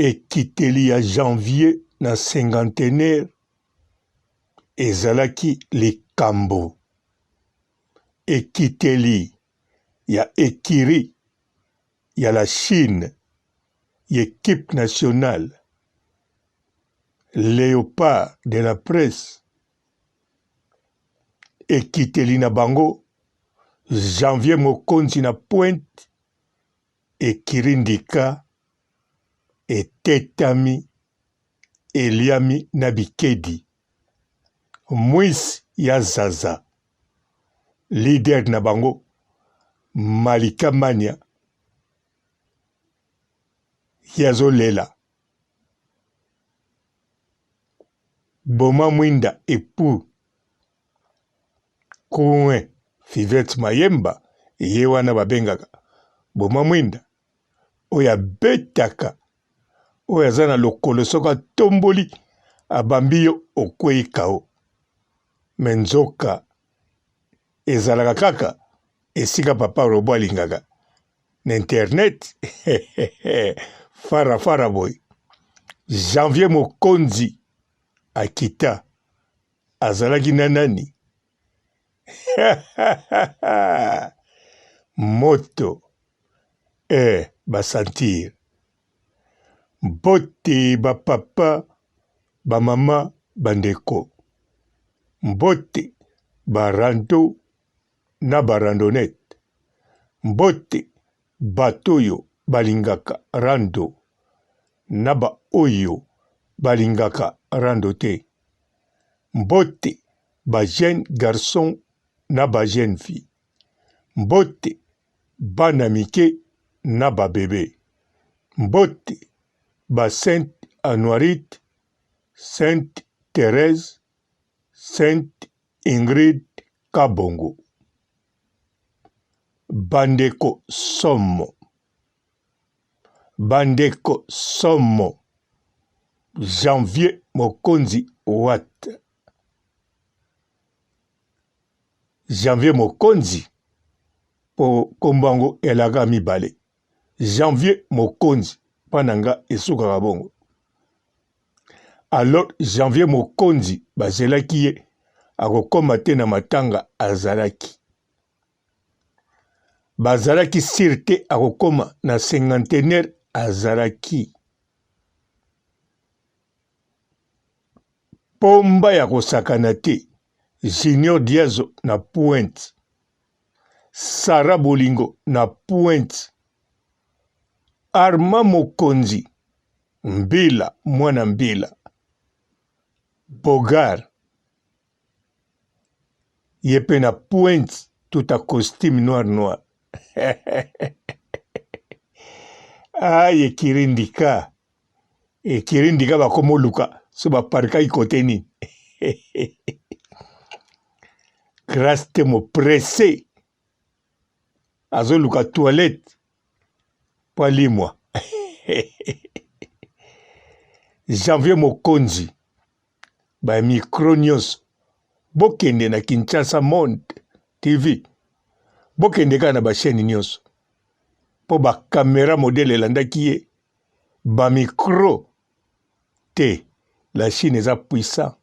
Ekiteli ya janvier na cinquantenaire ezalaki likambo. Ekiteli ya ecurie ya la Chine ya equipe nationale Leopards de la presse ekiteli na bango Janvier Mokonzi na pointe Ecurie Ndika etetami, eliami na bikedi. Mwisi ya Zaza, leader na bango Malika Mania ye azolela. Boma mwinda epoux Coin Fivette Mayemba ye wana babengaka Boma Mwinda oyo abetaka oyo aza na lokolo soki atomboli abambi yo okwei kao me nzoka ezalaka kaka esika papa robo alingaka na internet fara fara boye janvier mokonzi akita azalaki na nani? Moto eh ba sentir. Mbote ba papa, ba mama, ba ndeko. Mbote ba rando na ba randonnette. Mbote bato oyo balingaka rando na ba oyo balingaka rando te. Mbote ba jeunes garçons na ba jeunes filles. Mbote bana mike na ba bebes. Mbote ba Sainte Anuarite, Sainte Therèse, Sainte Ingrid Kabongo. Bandeko somo. Bandeko somo. Janvier Mokonzi what? Janvier Mokonzi po kombo yango elaka mibale. Janvier Mokonzi mpa na nga esukaka bongo. Alors Janvier Mokonzi bazelaki ye akokoma te na matanga azalaki. Bazalaki sur te akokoma na cinquantenaire azalaki. Pomba ya kosakana te Junior Diazo na pointe. Sarah Bolingo na pointe. Armand Mokonzi mbila mwana mbila. Bogar ye pe na pointe tout a costume noir noir ah ekiri ndika ekiri ndika bakomoluka so baparkaki kote nini grace temo presse azoluka toilette mpo alimwa janvier mokonzi ba micro nyonso bokende na Kinshasa Monde TV bokende kaka na ba chaîne nyonso mpo ba camera modèle elandaki ye ba micro te la Chine eza puissant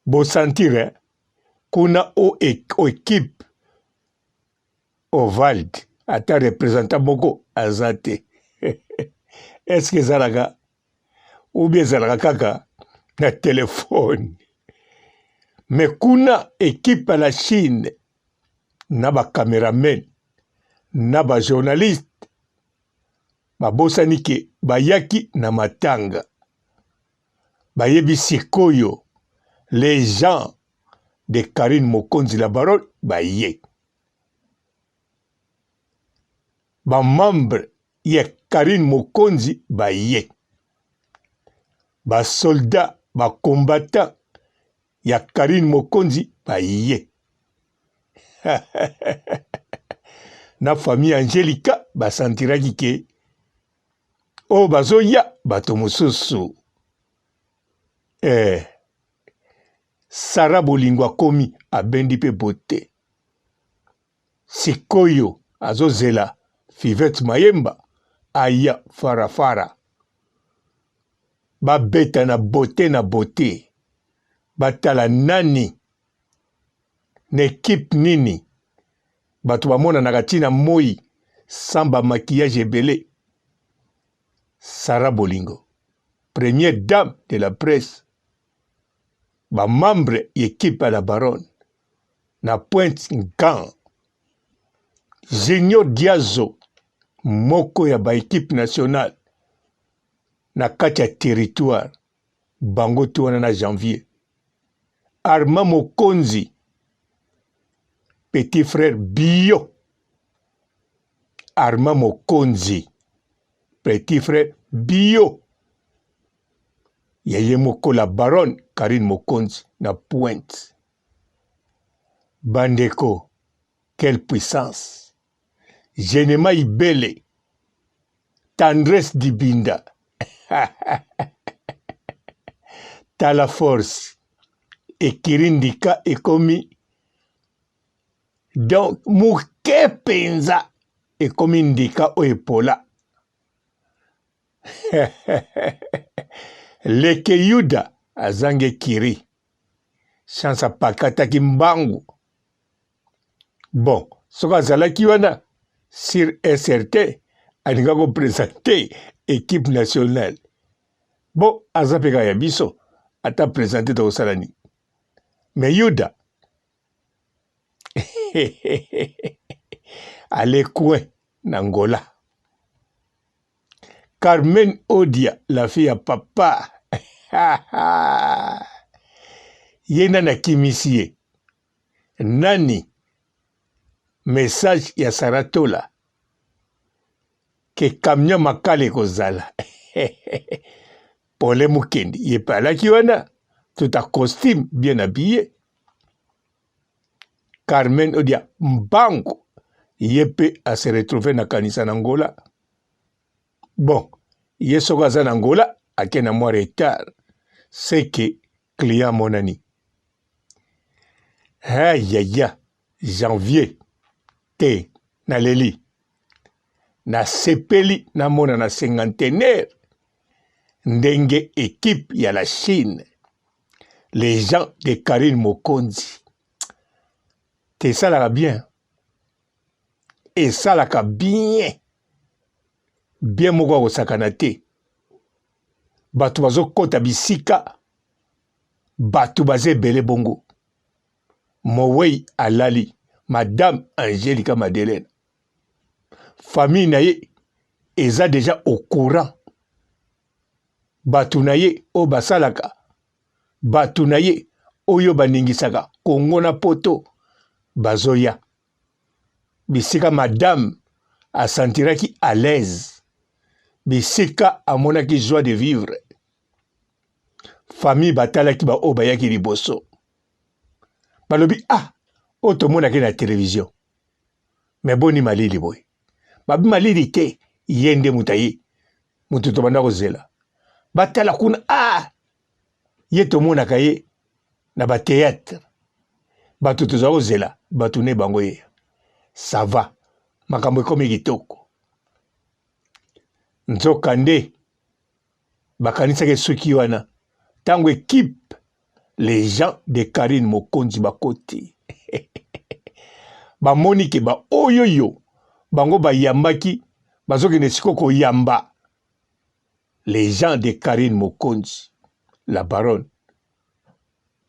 bosentir eh? kuna o equipe Ovald ata representant moko aza te est-ce que ezalaka ou bien ezalaka kaka na telefone mais kuna equipe ya la Chine na ba cameraman na ba journaliste babosani ke bayaki na matanga bayebi sikoyo les gens de Carine Mokonzi la baronne baye ba membre ya Carine Mokonzi baye ba soldats ba combattants ya Carine Mokonzi baye na famille Angelica basentiraki ke oyo bazoya bato mosusu eh. Sarah bolingo akomi abendi pe beaute sikoyo azozela Fivette Mayemba. Aya farafara babeta na beaute na beaute batala nani na equipe nini bato bamonanaka ti na moi sans ba maquillage ebele. Sarah Bolingo première dame de la presse ba membre ya equipe ya la baronne na pointe ngan Junior Diazo moko ya ba equipe nationale na kati ya territoire bango te wana na janvier Armand Mokonzi petit frère bio Armand Mokonzi petit frère bio ya ye moko la baronne Carine Mokonzi na pointe bandeko quelle puissance Genema Ibele Tendresse Dibinda tala force ekiri ndika ekomi donc moke mpenza ekomi ndika oyo epola leke yuda azangi ekiri chance apakataki mbangu bon soki azalaki wana sur srt alinga kopresente equipe nationale bon aza mpe kaka ya biso ata presente tokosala nini me yuda ale coin na Angola. Carmen Odia la fille ya papa ye nani akimisi ye nani message ya Saratola ke camion makala ekozala Pole Mukendi ye pe alaki wana tout en costume bien habillé Carmen Odia mbangu ye pe a se retrouver na kanisa na Angola bon ye soko aza na Angola ake na mwa retard c'est que client amonani ayaya janvier te naleli nasepeli namona na cinquantenaire ndenge equipe ya la Chine les gens de Carine Mokonzi te esalaka bien esalaka bien bien moko ya kosakana te bato bazokota bisika bato baza ebele bongo mowei alali madame Angelica Madeleine famille na ye eza deja au courant bato na ye oyo basalaka bato na ye oyo baningisaka Congo na poto bazoya bisika madame asentiraki à l'aise bisika amonaki joie de vivre famille batalaki baoyo bayaki liboso balobi ah oyo tomonaki na television me boni malili boye babi malili te ye nde moto aye moto tobanda kozela batala kuna ah ye tomonaka ye na batheatre bato toza kozela bato ne bango ye sava makambo ekomi kitoko nzokande bakanisaki esuki wana ntango ekipe les gens de Carine Mokonzi bakoti bamoni ke baoyoyo bango bayambaki bazokende siko koyamba les gens de Carine Mokonzi la baronne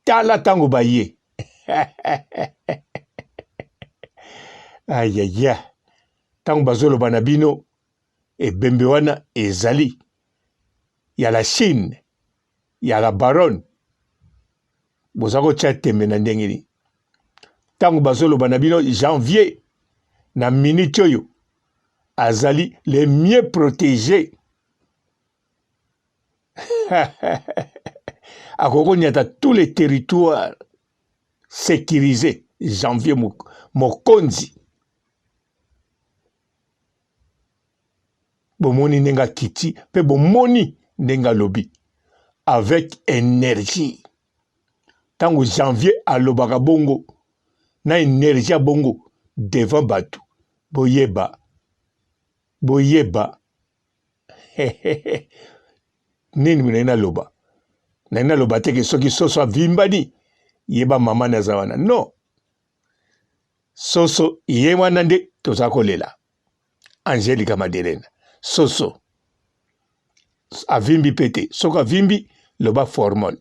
tala ntango baye ayaya ntango bazoloba na bino ebembe wana ezali ya la Chine ya la baronne boza kotia tembe na ndenge nini ntango bazoloba na bino janvier na minute oyo azali le mieux protégé akoki konyata tous les territoires sécurisé janvier mokonzi Bomoni ndenge akiti pe bomoni ndenge alobi avec energie. Tango Janvier alobaka bongo na energie ya bongo devant batu boyeba boyeba. Nini naye naloba? Naye naloba te ke soki soso avimbani yeba mama naza wana. Non. Soso ye wana nde toza kolela. Angelica Madelena. Soso avimbi pe te. Soki avimbi loba formol.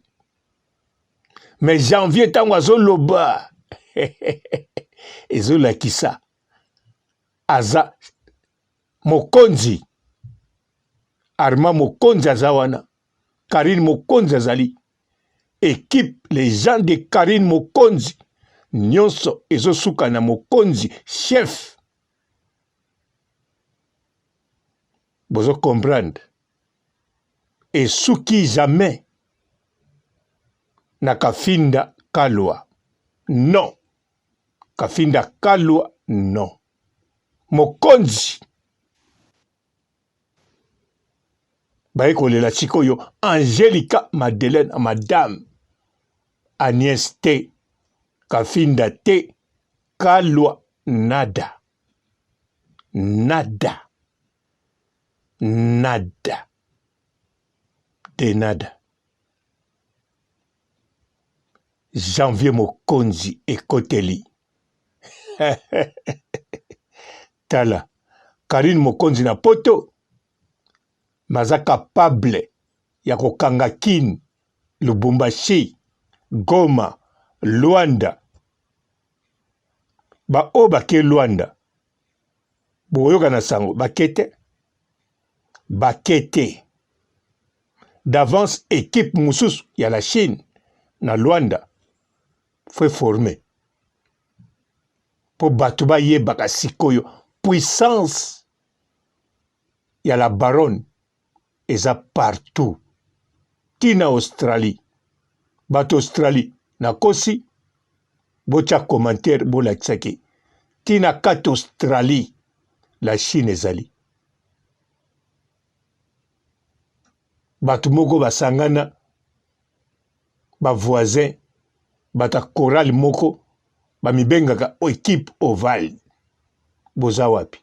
Mais janvier ntango azoloba ezolakisa aza mokonzi. Armand mokonzi aza wana, Karine mokonzi azali equipe les gens de Karine mokonzi nyonso ezosuka na mokonzi chef. Bozo comprendre esuki jamais na kafinda kalwa non, kafinda kalwa non, mokonzi baye kolela sikoyo Angelica Madeleine madame Agnès te kafinda te kalwa nada nada nada de nada janvier mokonzi ekoteli tala Carine mokonzi na poto maza capable ya kokanga kin Lubumbashi Goma Luanda ba oyo bake Luanda bokoyoka na sango bake te bake te d'avance equipe mosusu ya la Chine na Luanda faut former mpo bato bayebaka sikoyo puissance ya la baronne eza partout tina Australie bato Australie nakosi botya commentaire bolakisaki tina kati Australie la Chine ezali bato moko basangana ba voisin bato ya chorale moko bamibengaka equipe ovale boza wapi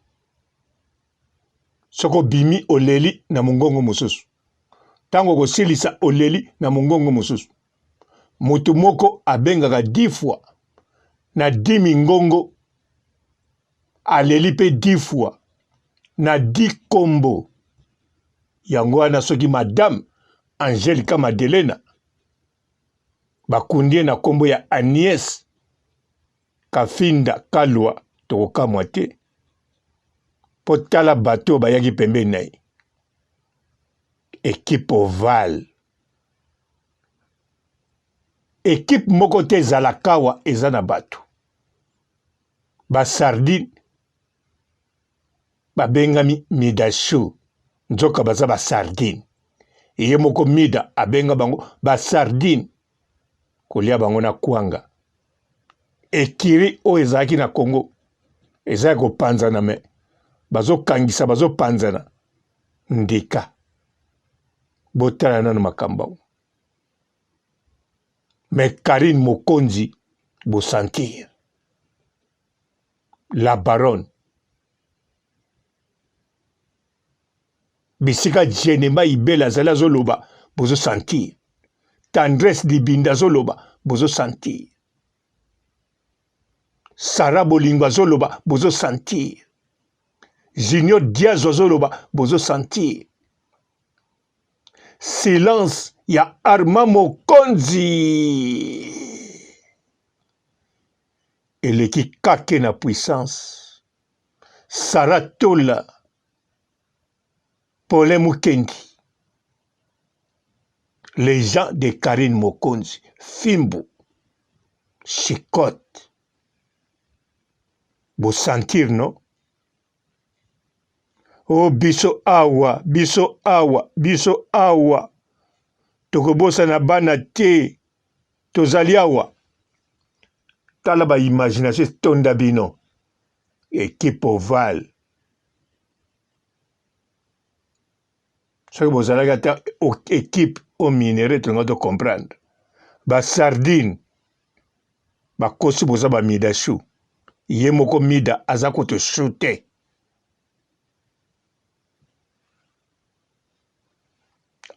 soki obimi oleli na mongongo mosusu ntango okosilisa oleli na mongongo mosusu moto moko abengaka 10 fois na 10 mingongo aleli mpe 10 fois na 10 kombo yango wana soki madame Angelica Madelena bakundi ye na kombo ya Agnès Kafinda Kalwa tokokamwa te mpo tala bato oyo bayaki pembeni na ye equipe ovale equipe moko te ezalaka awa eza na bato ba sardine babengami midachou nzoka baza ba sardine ye moko mida abenga bango ba sardine kolia bango na kwanga ekiri oyo ezalaki na Congo eza ya kopanzana me bazokangisa bazopanzana ndika botala nano makambo yango me Karine Mokonzi bosentir la baronne bisika Genema Ibele azali azoloba bozo sentir Tendresse Libinda azoloba bozo sentir Sarah Bolingo azoloba bozo sentir Junior Diazo azoloba bozo sentir silence ya Armand Mokonzi eleki kake na puissance Sarah Tola Paulin Mukendi les gens de Karine Mokonzi fimbu chicotte bo sentir no o oh, biso awa biso awa biso awa tokobosana bana te tozali awa tala ba imagination etonda bino equipe ovale soki bozalaki ata equipe au minerai tolinga to comprendre ba sardine bakosi boza ba mida chou ye moko mida aza koto chou te.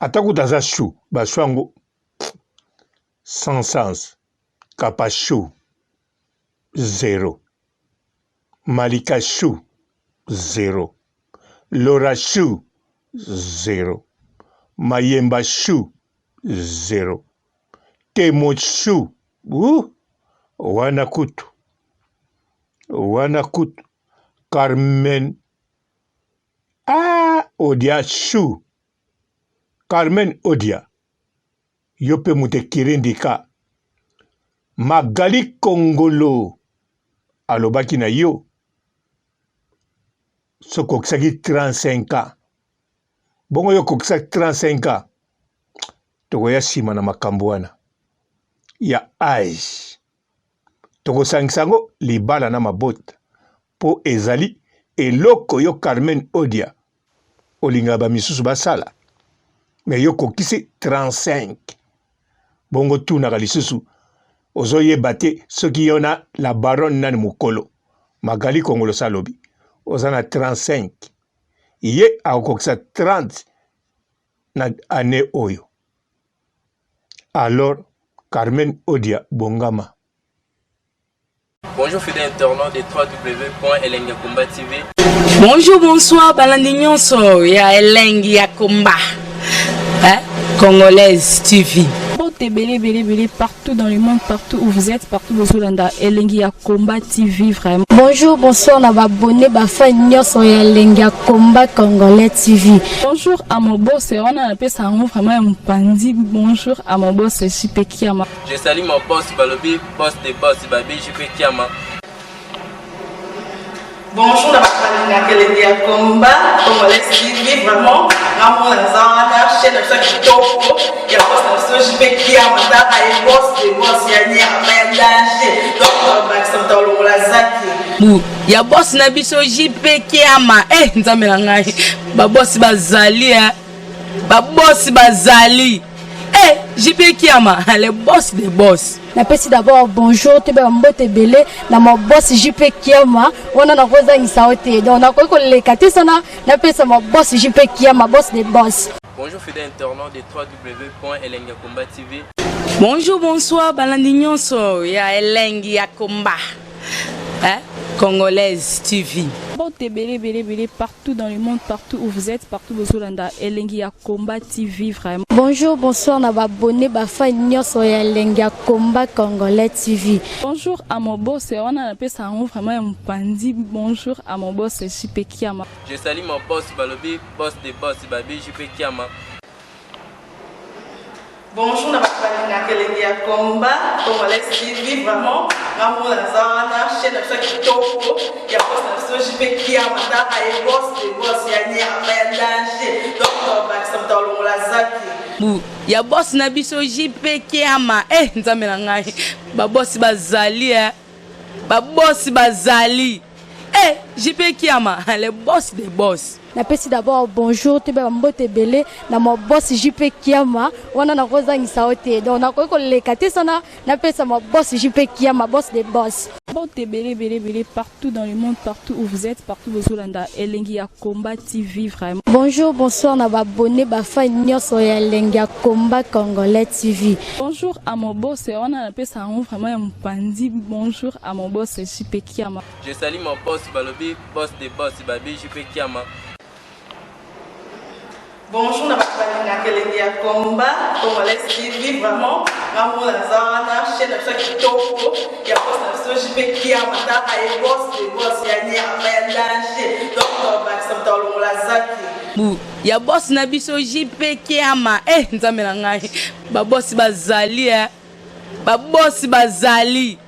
Ata kutu aza chou, ba chou yango sans sens. Kapashou zero, Malika chou zero, Laura chou zero, Mayemba chou zero, Temo chou uh wana kutu wana kutu Carmen ah Odia chou Carmen Odia Yo pe moto ekirindika. Magali Kongolo alobaki na yo soki okokisaki 35 ans bongo yo okokisaki 35 ans tokoya nsima na makambo wana ya age tokosangisa yango libala na mabota mpo ezali eloko yo Carmen Odia olingaka ba misusu basala mais yo okokisi 35 bongo tunaka lisusu ozoyeba te soki yo na la baronne nani mokolo Magali Kongolosa alobi oza na 35 ye akokokisa 30 na annee oyo alors Carmen Odia bongama. Bonjour fidèles internautes de www.elengiyakomba TV. Bonjour, bonsoir, balandi nyonso ya Elengi ya Komba. Hein? Congolaise TV. Mbote ebele ebele ebele partout dans le monde, partout où vous êtes, partout bozolanda Elengi ya Combat TV vraiment. Bonjour, bonsoir na ba abonné ba fan nyonso ya Elengi ya Combat Congolais TV. Bonjour à mon boss, wana napesa yango vraiment ya mopanzi. Bonjour à mon boss JP Kiama. Je salue mon boss balobi boss de boss babi JP Kiama. Bonjour na bato balingaka elengi ya combat congolais TV vraiment ngamona naza wana chaîne na biso ya kitoko ya boss na biso JP Kiama tala ye boss de boss ya nyama ya danger donc bakisa moto alongola zaki bu ya boss na biso JP Kiama eh nzambe na ngai ba boss bazali eh ba boss bazali eh JP Kiama le boss de boss. Napesi d'abord bonjour toyeba mbote ebele na ma boss JP Kiama wana nakozangisa yo te donc nakoki koleka te sana napesa ma boss JP Kiama boss de boss. Bonjour fidèles internautes de www.elengiyakomba TV. Bonjour, bonsoir, balandi nyonso ya Elengi ya Komba. Hein? Congolaise TV. Mbote ebele ebele ebele partout dans le monde, partout où vous êtes, partout bozolanda Elengi ya Combat TV vraiment. Bonjour, bonsoir na ba abonné ba fan nyonso ya Elengi ya Combat Congolais TV. Bonjour à mon boss, wana napesa yango vraiment ya mopanzi. Bonjour à mon boss JP Kiama. Je salue mon boss balobi boss de boss babi JP Kiama. Bonjour na bato balingaka elengi ya combat congolais TV vraiment ngamona naza wana chaîne na biso ya kitoko ya boss na biso JP Kiama tala ye boss de boss ya nyama ya danger donc bakisa moto alongola zaki bu ya boss na biso JP Kiama eh nzambe na ngai ba boss bazali eh ba boss bazali eh JP Kiama le boss de boss. Napesi d'abord bonjour toyeba mbote ebele na ma boss JP Kiama wana nakozangisa yo te donc nakoki koleka te sana napesa ma boss JP Kiama boss de boss. Mbote ebele ebele ebele partout dans le monde, partout où vous êtes, partout bozolanda Elengi ya Combat TV vraiment. Bonjour, bonsoir na ba abonné ba fan nyonso ya Elengi ya Combat Congolais TV. Bonjour à mon boss, wana napesa yango vraiment ya mopanzi. Bonjour à mon boss JP Kiama. Je salue mon boss balobi boss de boss babi JP Kiama. Bonjour na bato balingaka elengi ya combat congolais TV vraiment ngamona naza wana chaîne na biso ya kitoko ya boss na biso JP Kiama tala ye boss de boss ya nyama ya danger donc bakisa moto alongola zaki bu ya boss na biso JP Kiama eh nzambe na ngai ba boss bazali eh ba boss bazali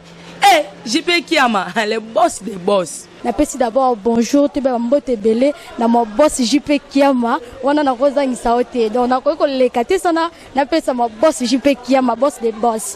eh JP Kiama le boss de boss. Napesi d'abord bonjour toyeba mbote ebele na ma boss JP Kiama wana nakozangisa yo te donc nakoki koleka te sana napesa ma boss JP Kiama boss de boss.